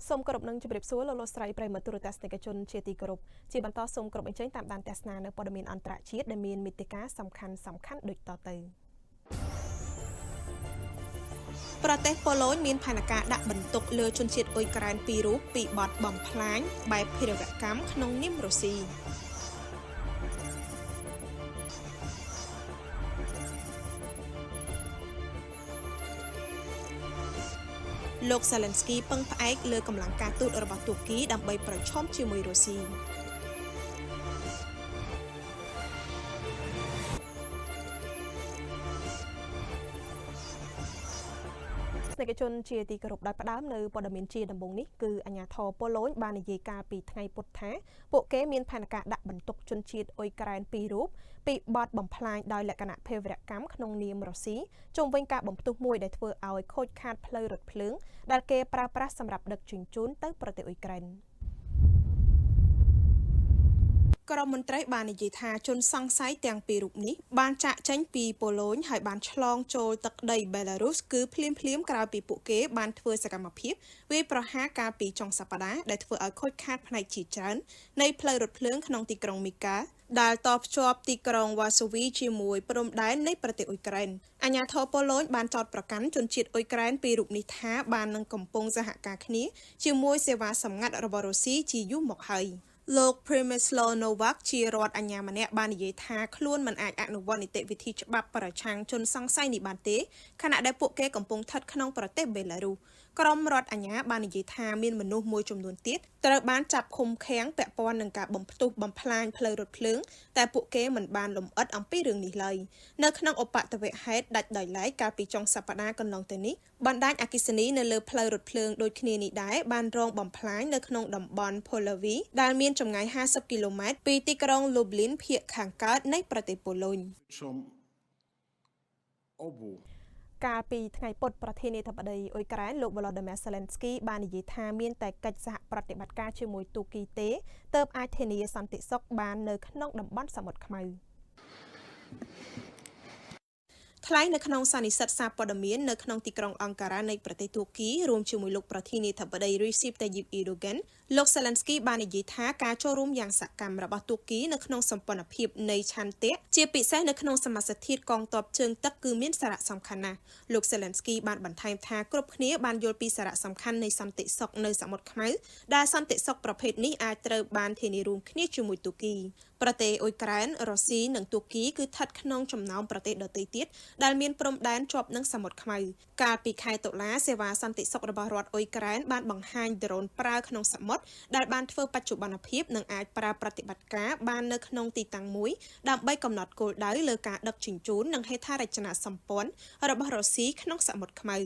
សូមគោរពនឹងជម្រាបសួរលោកលោកស្រីប្រិយមិត្តទូរទស្សនិកជនជាទីគោរពជាបន្តសូមគោរពអញ្ជើញតាមដានទស្សនានៅព័ត៌មានអន្តរជាតិដែលមានមេតិការសំខាន់សំខាន់ដូចតទៅប្រទេសប៉ូឡូញមានផែនការដាក់បន្ទុកលើជនជាតិអ៊ុយក្រែនពីររូបពីបទបំផ្លាញបែបភេរវកម្មក្នុងនាមរុស្ស៊ីលោកសាឡិនស្គីពឹងផ្អែកលើកម្លាំងការទូតរបស់ទួគីដើម្បីប្រឈមជាមួយរុស្ស៊ីស្នេហជនជាទីគោរពដោយផ្ដើមនៅព័ត៌មានជាដំបូងនេះគឺអាញាធរប៉ូឡូញបាននិយាយកាលពីថ្ងៃពុធថាពួកគេមានផែនការដាក់បន្ទុកជនជាតិអ៊ុយក្រែនពីររូបពីបទបំផ្លាញដោយលក្ខណៈភេរវកម្មក្នុងនាមរុស្ស៊ីជុំវិញការបំផ្ទុះមួយដែលធ្វើឲ្យខូចខាតផ្លូវរថភ្លើងដែលគេប្រើប្រាស់សម្រាប់ដឹកជញ្ជូនទៅប្រទេសអ៊ុយក្រែនក្រុមមន្ត្រីបាននិយាយថាជនសង្ស័យទាំងពីររូបនេះបានចាកចេញពីប៉ូឡូញហើយបានឆ្លងចូលទឹកដីបេឡារុសគឺភ្លាមៗក្រោយពីពួកគេបានធ្វើសកម្មភាពវាយប្រហារកាលពីចុងសប្តាហ៍ដែលធ្វើឲ្យខូចខាតផ្នែកជាច្រើននៃផ្លូវរថភ្លើងក្នុងទីក្រុងមីកាដែលតភ្ជាប់ទីក្រុងវ៉ាសូវីជាមួយព្រំដែននៃប្រទេសអ៊ុយក្រែនអាជ្ញាធរប៉ូឡូញបានចោទប្រកាន់ជនជាតិអ៊ុយក្រែនពីររូបនេះថាបាននឹងកំពុងសហការគ្នាជាមួយសេវាសម្ងាត់របស់រុស្ស៊ីជាយូរមកហើយលោក Przemysław Nowak ជារដ្ឋអាជ្ញាម្នាក់បាននិយាយថាខ្លួនមិនអាចអនុវត្តនីតិវិធីច្បាប់ប្រឆាំងជនសង្ស័យនេះបានទេខណៈដែលពួកគេកំពុងស្ថិតក្នុងប្រទេសបេឡារុសក្រុមរដ្ឋអាជ្ញាបាននិយាយថាមានមនុស្សមួយចំនួនទៀតត្រូវបានចាប់ឃុំឃាំងពាក់ព័ន្ធនឹងការបំផ្ទុះបំផ្លាញផ្លូវរថភ្លើងតែពួកគេមិនបានលម្អិតអំពីរឿងនេះឡើយនៅក្នុងឧបទ្ទវហេតុដាច់ដោយឡែកកាលពីចុងសប្តាហ៍កន្លងទៅនេះបណ្ដាញអគ្គិសនីនៅលើផ្លូវរថភ្លើងដូចគ្នានេះដែរបានរងបំផ្លាញនៅក្នុងតំបន់ Polawi ដែលមានចម្ងាយ50គីឡូម៉ែត្រពីទីក្រុង Lublin ភាគខាងកើតនៃប្រទេសប៉ូឡូញ Obu. កាលពីថ្ងៃពុធប្រធានាធិបតីអ៊ុយក្រែនលោក Volodymyr Zelensky បាននិយាយថាមានតែកិច្ចសហប្រតិបត្តិការជាមួយទូគីទេទើបអាចធានាសន្តិសុខបាននៅក្នុងតំបន់សមុទ្រខ្មៅថ្លែងនៅក្នុងសន្និសីទសារព័ត៌មាននៅក្នុងទីក្រុងអង្ការ៉ានៃប្រទេសទួរគីរួមជាមួយលោកប្រធានាធិបតី Recep Tayyip Erdogan លោក Zelensky បាននិយាយថាការចូលរួមយ៉ាងសកម្មរបស់ទួរគីនៅក្នុងសម្ព័ន្ធភាពនៃឆន្ទៈជាពិសេសនៅក្នុងសមាសធាតុកងទ័ពជើងទឹកគឺមានសារៈសំខាន់ណាស់លោក Zelensky បានបន្ថែមថាគ្រប់គ្នាបានយល់ពីសារៈសំខាន់នៃសន្តិសុខនៅសមុទ្រខ្មៅដែលសន្តិសុខប្រភេទនេះអាចត្រូវបានធានារួមគ្នាជាមួយទួរគីប្រទេសអ៊ុយក្រែនរុស្ស៊ីនិងទួរគីគឺស្ថិតក្នុងចំណោមប្រទេសដទៃទៀតដែលមានព្រំដែនជាប់នឹងសមុទ្រខ្មៅកាលពីខែតុលាសេវាសន្តិសុខរបស់រដ្ឋអ៊ុយក្រែនបានបង្ហាញដ្រូនប្រើក្នុងសមុទ្រដែលបានធ្វើបច្ចុប្បន្នភាពនិងអាចប្រើប្រតិបត្តិការបាននៅក្នុងទីតាំងមួយដើម្បីកំណត់គោលដៅលើការដឹកជញ្ជូននិងហេដ្ឋារចនាសម្ព័ន្ធរបស់រុស្ស៊ីក្នុងសមុទ្រខ្មៅ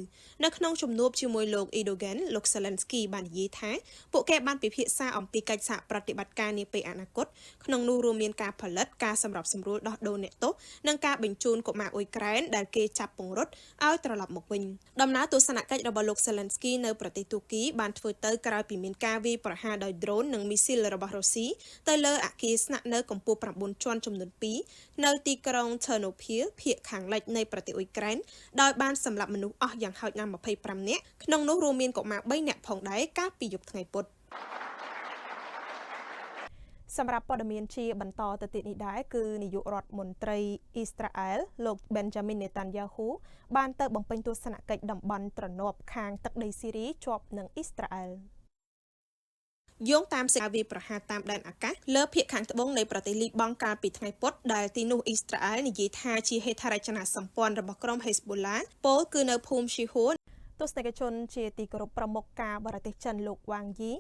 នៅក្នុងជំនួបជាមួយលោកអ៊ីដូហ្គេនលោក Zelensky បាននិយាយថាពួកគេបានពិភាក្សាអំពីកិច្ចសហប្រតិបត្តិការនាពេលអនាគតក្នុងនោះរួមមានការផលិតការសម្របសម្រួលដោះដូរអ្នកទោសនិងការបញ្ជូនកុមារអ៊ុយក្រែនដែលគេចាប់ពង្រត់ឲ្យត្រឡប់មកវិញដំណើរទស្សនកិច្ចរបស់លោក Zelensky នៅប្រទេសទួរគីបានធ្វើទៅក្រោយពីមានការវាយប្រហារដោយដ្រូននិងមីស៊ីលរបស់រុស្ស៊ីទៅលើអគារស្នាក់នៅកម្ពស់9ជាន់ចំនួន2នៅទីក្រុង Ternopil ភាគខាងលិចនៃប្រទេសអ៊ុយក្រែនដោយបានសម្លាប់មនុស្សអស់យ៉ាងហោចណាស់25នាក់ក្នុងនោះរួមមានកុមារ3នាក់ផងដែរកាលពីយប់ថ្ងៃពុធសម្រាប់ព័ត៌មានជាបន្តទៅទៀតនេះដែរគឺនាយករដ្ឋមន្ត្រីអ៊ីស្ត្រាអែលលោក Benjamin Netanyahu បានទៅបំពេញទស្សនកិច្ចតំបន់ទ្រនាប់ខាងទឹកដីស៊ីរីជាប់នឹងអ៊ីស្ត្រាអែលយោងតាមសេវាប្រហារតាមដែនអាកាសលើភាគខាងត្បូងនៃប្រទេសលីបង់កាលពីថ្ងៃពុធដែលទីនោះអ៊ីស្ត្រាអែលនិយាយថាជាហេដ្ឋារចនាសម្ព័ន្ធរបស់ក្រុម Hezbollah ពោលគឺនៅភូមិឈីហួរទស្សនិកជនជាទីគោរពប្រមុខការបរទេសចិនលោកវ៉ាងយី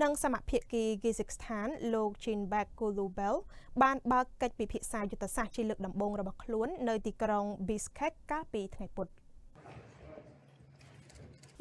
និងសមភាគីគីហ្សិកស្ថានលោក Jinbek Kulubel បានបើកកិច្ចពិភាក្សាយុទ្ធសាស្ត្រជាលើកដំបូងរបស់ខ្លួននៅទីក្រុង Bishkek កាលពីថ្ងៃពុធ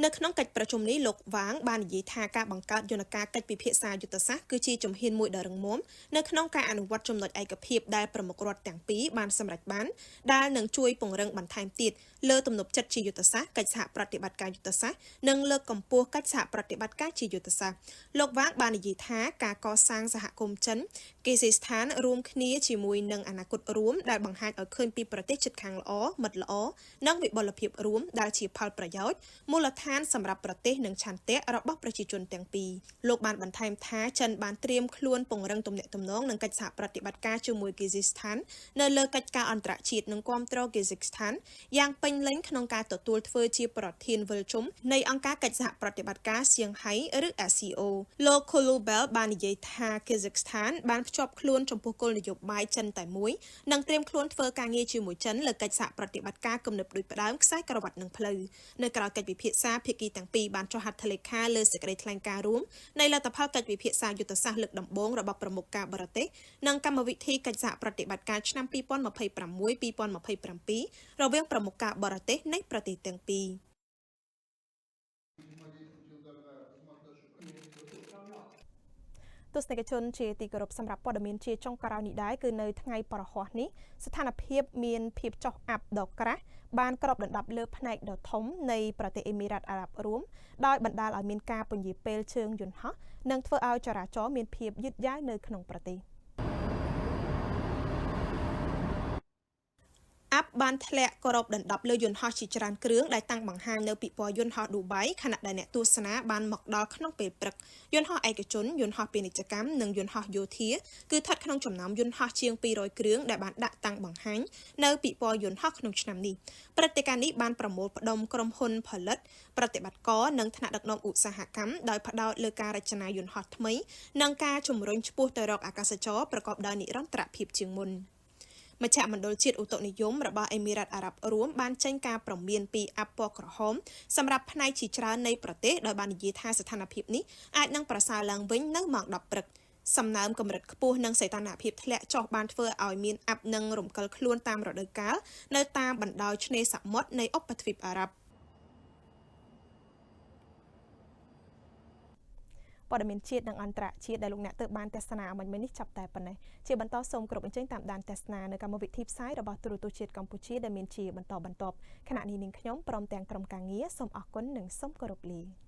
នៅក្នុងកិច្ចប្រជុំនេះលោកវ៉ាងបាននិយាយថាការបង្កើតយន្តការកិច្ចពិភាក្សាយុទ្ធសាស្ត្រគឺជាជំហានមួយដ៏រឹងមាំនៅក្នុងការអនុវត្តចំណុចឯកភាពដែលប្រមុខរដ្ឋទាំងពីរបានសម្រេចបានដែលនឹងជួយពង្រឹងបន្ថែមទៀតលើទំនុកចិត្តជាយុទ្ធសាស្ត្រកិច្ចសហប្រតិបត្តិការយុទ្ធសាស្ត្រនិងលើកកម្ពស់កិច្ចសហប្រតិបត្តិការជាយុទ្ធសាស្ត្រលោកវ៉ាងបាននិយាយថាការកសាងសហគមន៍ចិនគេសេស្ថានរួមគ្នាជាមួយនឹងអនាគតរួមដែលបង្ហាញឲ្យឃើញពីប្រទេសជិតខាងល្អមិត្តល្អនិងវិបុលភាពរួមដែលជាផលប្រយោជន៍មូលដ្ឋា ឋានសម្រាប់ប្រទេសនិងឆន្ទៈរបស់ប្រជាជនទាំងពីរលោកបានបន្ថែមថាចិនបានត្រៀមខ្លួនពង្រឹងទំនាក់ទំនងនិងកិច្ចសហប្រតិបត្តិការជាមួយគីហ្គីស្ថាននៅលើកិច្ចការអន្តរជាតិនិងគាំទ្រគីហ្គីស្ថានយ៉ាងពេញលេញក្នុងការទទួលធ្វើជាប្រធានវិលជុំនៃអង្គការកិច្ចសហប្រតិបត្តិការសៀងហៃឬ SCO លោក Kulubel បាននិយាយថាគីហ្គីស្ថានបានភ្ជាប់ខ្លួនចំពោះគោលនយោបាយចិនតែមួយនិងត្រៀមខ្លួនធ្វើការងារជាមួយចិនលើកិច្ចសហប្រតិបត្តិការគំនិតផ្ដួចផ្ដើមខ្សែក្រវ៉ាត់និងផ្លូវនៅក្រៅកិច្ចពិភាក្សាភាគីទាំងពីរបានចុះហត្ថលេខាលើសេចក្តីថ្លែងការណ៍រួមនៃលទ្ធផលកិច្ចពិភាក្សាយុទ្ធសាស្ត្រលើកដំបូងរបស់ប្រមុខការបរទេសនិងកម្មវិធីកិច្ចសហប្រតិបត្តិការឆ្នាំ2026-2027រវាងប្រមុខការបរទេសនៃប្រទេសទាំងពីរ។ ទស្សនិកជនជាទីគោរពសម្រាប់ព័ត៌មានជាចុងក្រោយនេះដែរគឺនៅថ្ងៃព្រហស្បតិ៍នេះស្ថានភាពមានភាពចុះអាប់ដ៏ក្រាស់បានគ្របដណ្ដប់លើផ្នែកដ៏ធំនៃប្រទេសអេមីរ៉ាតអារ៉ាប់រួមដោយបណ្ដាលឲ្យមានការពន្យាពេលជើងយន្តហោះនិងធ្វើឲ្យចរាចរណ៍មានភាពយឺតយ៉ាវនៅក្នុងប្រទេស។ អាប់បានធ្លាក់គ្របដណ្ដប់លើយន្តហោះជាច្រើនគ្រឿងដែលតាំងបង្ហាញនៅពិព័រណ៍យន្តហោះឌូបៃខណៈដែលអ្នកទស្សនាបានមកដល់ក្នុងពេលព្រឹកយន្តហោះឯកជនយន្តហោះពាណិជ្ជកម្មនិងយន្តហោះយោធាគឺស្ថិតក្នុងចំណោមយន្តហោះជាង200គ្រឿងដែលបានដាក់តាំងបង្ហាញនៅពិព័រណ៍យន្តហោះក្នុងឆ្នាំនេះព្រឹត្តិការណ៍នេះបានប្រមូលផ្ដុំក្រុមហ៊ុនផលិតប្រតិបត្តិការនិងថ្នាក់ដឹកនាំឧស្សាហកម្មដោយផ្ដោតលើការរចនាយន្តហោះថ្មីនិងការជំរុញឆ្ពោះទៅរកអាកាសចរប្រកបដោយនិរន្តរភាពជាងមុន។ មជ្ឈមណ្ឌលជាតិឧតុនិយមរបស់អេមីរ៉ាតអារ៉ាប់រួមបានចេញការព្រមានពីអាប់ពណ៌ក្រហមសម្រាប់ផ្នែកជាច្រើននៃប្រទេសដោយបាននិយាយថាស្ថានភាពនេះអាចនឹងប្រសើរឡើងវិញនៅម៉ោង10ព្រឹកសំណើមកម្រិតខ្ពស់និងសីតុណ្ហភាពធ្លាក់ចុះបានធ្វើឲ្យមានអាប់និងរំកិលខ្លួនតាមរដូវកាលនៅតាមបណ្ដោយឆ្នេរសមុទ្រនៃឧបទ្វីបអារ៉ាប់។ ព័ត៌មានជាតិនិងអន្តរជាតិដែលលោកអ្នកទើបបានទស្សនាអម្បាញ់មិញនេះចាប់តែប៉ុណ្ណេះជាបន្តសូមគោរពអញ្ជើញតាមដានទស្សនានៅកម្មវិធីផ្សាយរបស់ទូរទស្សន៍ជាតិកម្ពុជាដែលមានជាបន្តបន្ទាប់ខណៈនេះនាងខ្ញុំព្រមទាំងក្រុមការងារសូមអរគុណនិងសូមគោរពលា។